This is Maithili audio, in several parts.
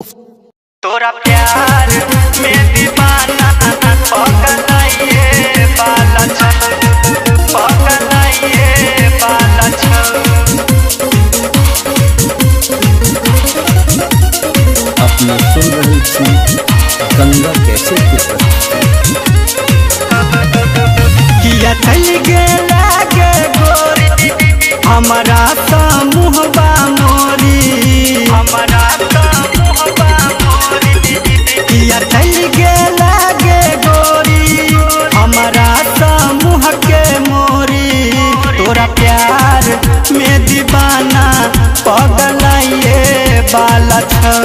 तोरा प्यार में दीवाना पगलाइए बाला छौ, पगलाइए बाला छौ। अपने सुन रहे छी गंगा कैसेट की प्रस्तुति। किया चल गेला गे गोरी हमारा समूहबा मोरी, हमारा समूहबा मोरी। किया चल गेला गे गोरी हमारा समूह के मोरी, तोरा प्यार में दीवाना पगलाइए बाला छौ,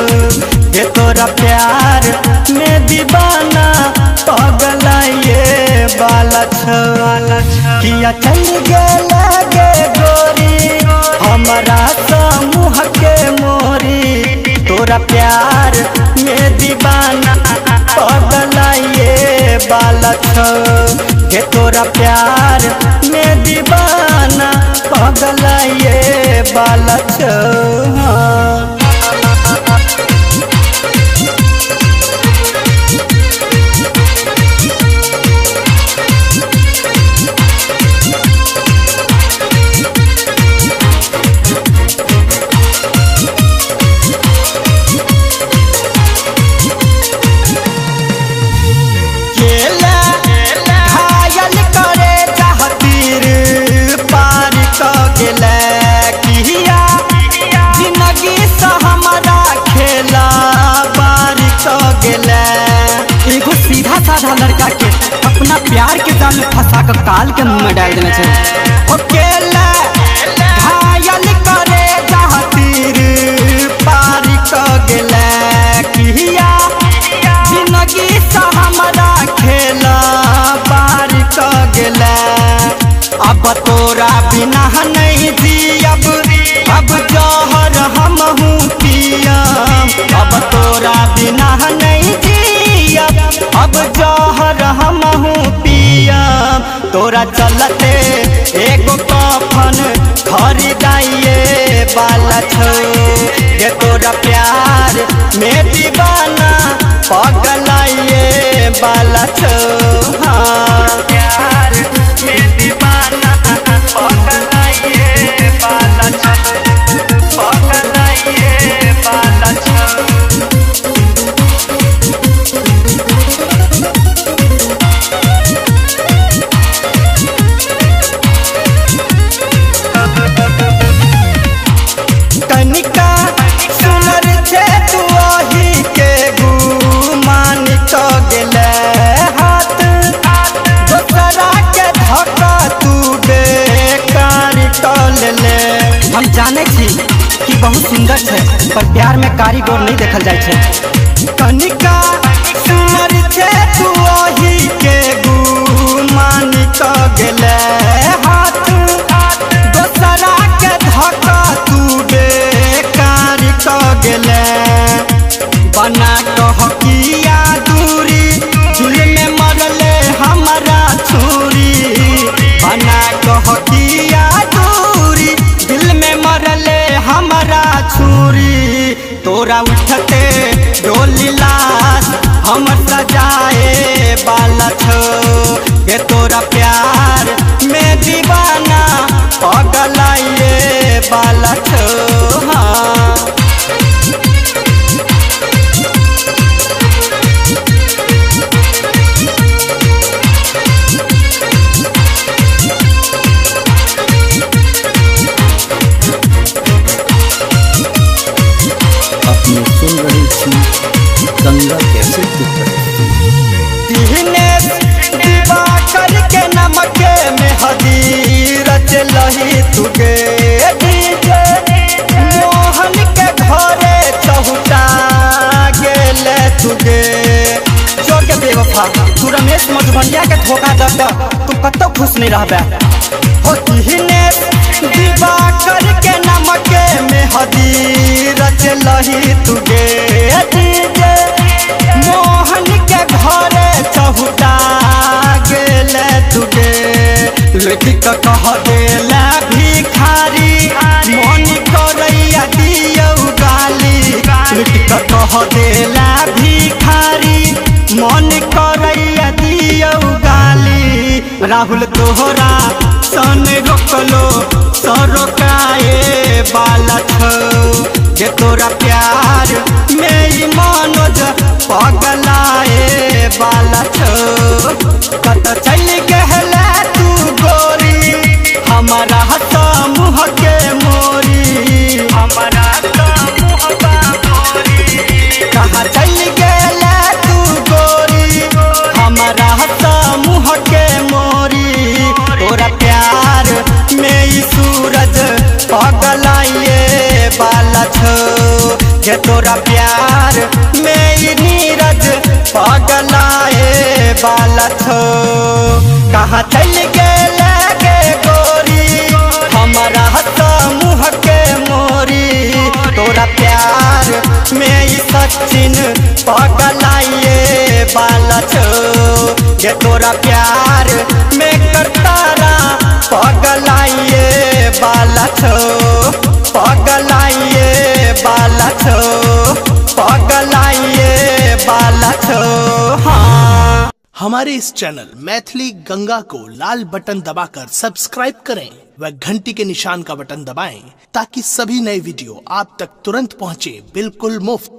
ये तोरा प्यार में दीवाना पगलाइए बाला छौ। किया चल गेला गे गोरी हमारा समूह के मोरी, तोरा प्यार में दीवाना पगलाइए बाला छौ, ये तोरा प्यार में दीवाना पगलाइए बाला छौ। एगो सीधा साधा लड़का के अपना प्यार के जाल में फंसा कर काल के मुंह में डाल देना चाहिए। घायल करे तीर पार क गेलै, किया जिंदगी से हमारा खेला पार क गेलै। अब तोरा बिना नहीं जियब, अब जहर हमहू पियब, अब तोरा बिना नहीं जियब, अब जहर हमहू पियब। तोरा चलते एगो कफन खरीदाइए बाला छौ, ये तोरा प्यार में दीवाना पगलाइए बाला छौ। हाँ प्यार में दीवाना पगलाइए बाला छौ, पगलाइए बाला छौ। कनिका सुनर छे तू अही के गुमान क गेलै, हाथ दोसरा के धक्का तू बेकार क लेले। हम जाने छी कि बहुत सुंदर छै पर प्यार में कारीगर नहीं देखल जाय छै। कनिका सुनर छे तू अही के गुमान क गेलै, हाथ दोसरा के धक्का तू बेकार क गेलै। बना कह किया दूरी दिल में मरले हमारा छुरी, बना कह किया दूरी दिल में मरले हमारा छुरी। तोरा उठते डोली लाश हमर सजाए बाला छौ, ये तोरा प्यार में दीवाना पगलाइए बाला छौ। हाँ अपने सुन रहे छी गंगा कैसेट की प्रस्तुति। दिवाकर के नमक में हदी रच लही तुगे, मोहन के घरे चहुटा गेले तुगे। चोर के बेवफा तू रमेश मधुबनिया के धोखा दे तू कतौ खुश नहीं रहबे। हो दिवाकर के नमक में हदी रच लही तुगे, मोहन के घरे चहुटा गेले तुगे। लड़की का कह देला भिखारी मन करैया दियौ गाली, लड़की त कह देला भिखारी मन करैया दियौ गाली। राहुल तोहरा सन रोकलो सरोकाए बाला छौ जे तोरा प्यार में ई मनोज पगलाए बाला छौ। कत चल गहला तू गोरी हमारा समूह के मोरी, हमारा समूह मोरी। कहाँ चल गहला तू गोरी हमारा समूह के मोरी, तोरा प्यार में ई सूरज पगलाए बाला छौ जे तोरा प्यार में ई नीरज पगलाए बाला छौ। कहाँ चल गेले गे गोरी हमारा समूह के मोरी, तोरा प्यार में ई सचिन पगलाए बाला छौ जे तोरा प्यार में करतारा पगलाए बाला छौ, पगलाए बाला छौ, पगलाए बाला छौ। हाँ। हमारे इस चैनल मैथिली गंगा को लाल बटन दबाकर सब्सक्राइब करें व घंटी के निशान का बटन दबाएं ताकि सभी नए वीडियो आप तक तुरंत पहुंचे बिल्कुल मुफ्त।